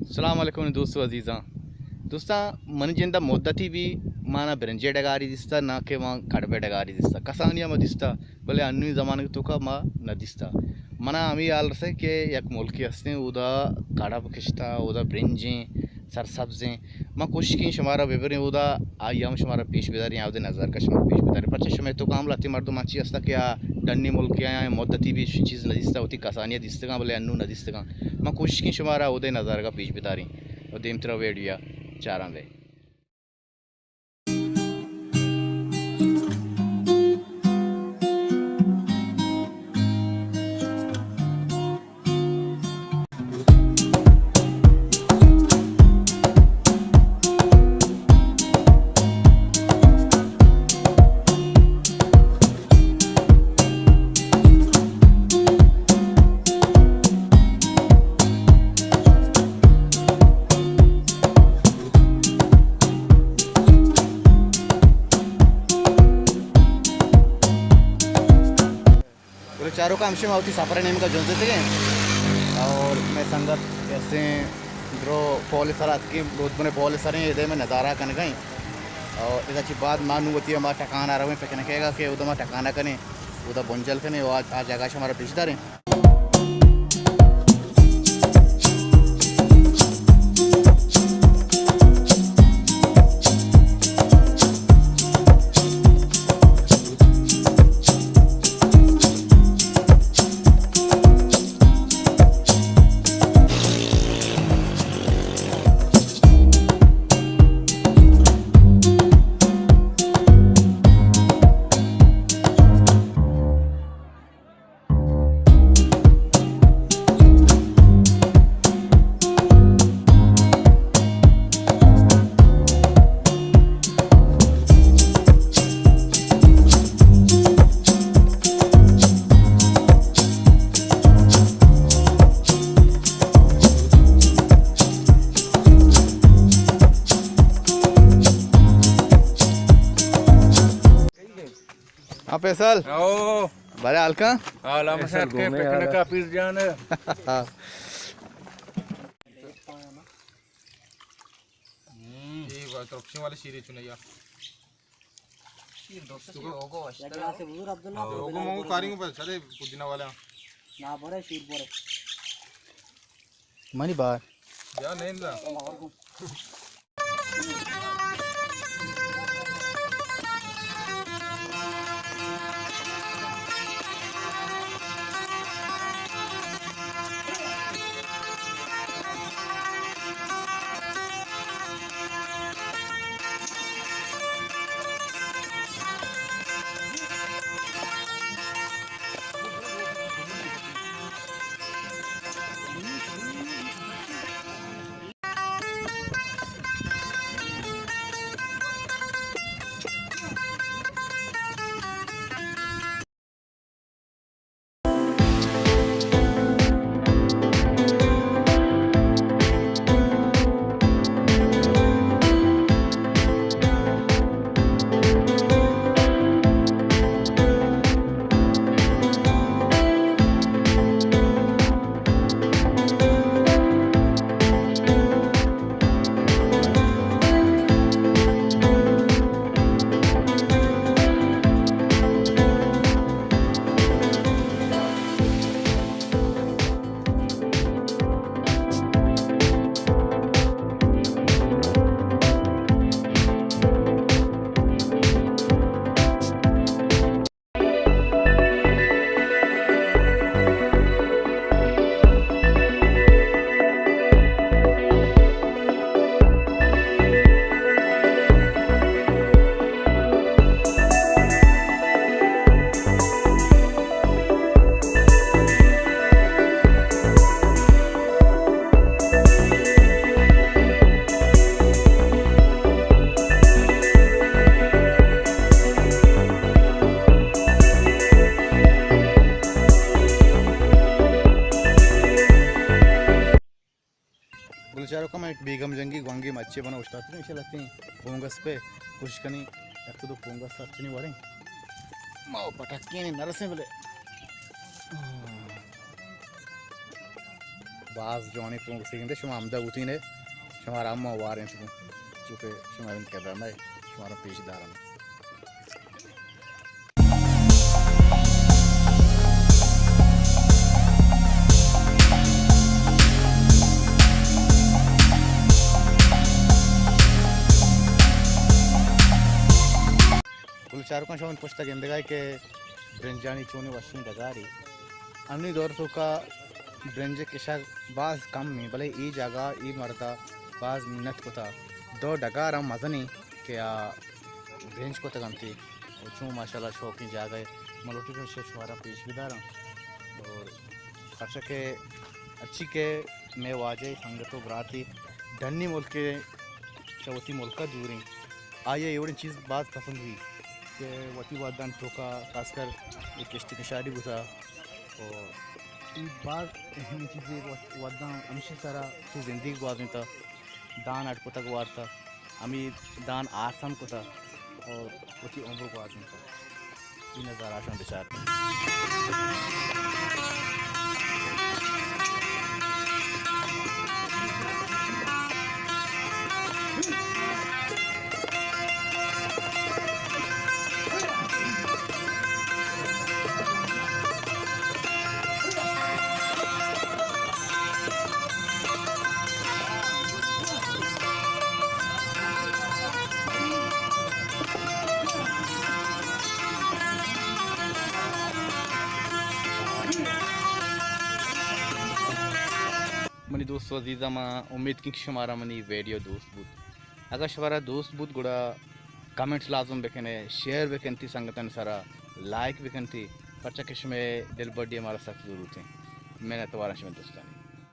السلام علیکم دوستو عزیزاں۔ دوستاں، منی جند ءَ مدتی بی ما نہ برنجے ڈگاری دیستہ، نہ کہ ما کڑبے ڈگاری دیستہ۔ کسانی ءَ ما دیستہ، بلے انوی زمانگ توکا ما نہ دیستہ۔ منا ہمی حال رسے کہ یک ملکے ہستیں، اودا کڑب کشتہ، اودا برنجیں، سرسبزیں۔ ما کوشش کیں شمارا ببریں اودا، آئی ہم شمارا پیش بداریں، آ اودے نظارگا شمارا پیش بداریں۔ پرچہ شمئے توکا ہم لہتیں مردم انچی ہستہ کہ آ ڈنی ملکے آیاں، مدتی بی چیز نہ دیستہ، وتی کسانی ءَ دیستگاں، بلے انو نہ دیستگاں۔ ما کوشش کیں شمارا اودے نظارگا پیش بداریں و دیمترا ویڈیو چاراں بے۔ بلے چاروکاں، ہمشی ما وتی سفر ءِ نیمگا جنزتگیں اور مئے سنگت کسیں درو پول ءِ سرا اتکیں، رودبن ءِ پول ءِ سریں، ادے مئے ندارہ کنگا ایں۔ اور ادا چی بعد ما نوں وتی ہما ٹکانا رویں پکنکے گا کہ اودا ما ٹکانا کنیں، اودا بنجل کنیں، و آ، آ جگہ شمارا پیش داریں۔ ہاں فیصل۔ او۔ بارے حال کن؟ حال ہم فیصل سر کے گھومے پکنک آ رہا۔ پیر جان۔ یہ بات رکشے والے شیرے چنے یا۔ شیر دوست سی ہوگو اشتر۔ ہوگو مونگو کارینگو پر چلے پودینہ والا۔ نا بڑے شیر بڑے۔ منی بار۔ یا نہیں لا۔ گل چاروکاں، من بیگم جنگی گوانگی مچے بنا اوشتاتگیں، ایشی لہتیں پونگس پہ کوشش کنی، یک دو پونگس سرچنی وریں۔ ما پٹکیں نرسیں بلے۔ باز جوانیں پروگرام گندے، شما ہمدا بوتینے، شمارا ہم وارینت گوں، چونکہ شما انت کردار نہ، شمارا پیش دارن۔ گل چاروکاں، شما پشتا گندگائے کہ برنجانی چونیں وشیں ڈگارے۔ انی دور توکا برنج کشگ باز کم ایں، بلے اے جاگہ اے مردا باز محنت کتا۔ دو ڈگار ہم مزنیں کہ آ برنج کتگ انت و چون ماشاءاللہ شوقیں جاگہ اے۔ من لوٹی کہ شمارا پیش بداراں۔ اور پرچہ کہ اچھی کہ مئے واجہ سنگت و براتے ڈنی ملک چہ وتی ملکا دوریں، آئی ء اے وڑیں چیز باز پسند بیت کہ وتی وھدانی توکا خاص کر اے کشت کشاری بوتا، و اے باز اہمیں چیزے، وھداں ہمشی سرا وتی زندگی گوازینتا، دان اڈ کتگ وارتا، ہمے دان آرسان کتا و وتی عمر گوازینتا۔ اے نظارہ شما بچار۔ منی دوست و عزیزاں، من امیت کنیں کہ شمارا منی ویڈیو دوست بوت۔ اگر شمارا دوست بوت گڑا کمنٹس لازم بکنے، شیئر بکنتی، سنگتانی سرا لائک بکنتی، پرچہ کہ شمئے دلبڈی مارا سخت ضرورت ایں۔ منتواراں شمئے دوستانی۔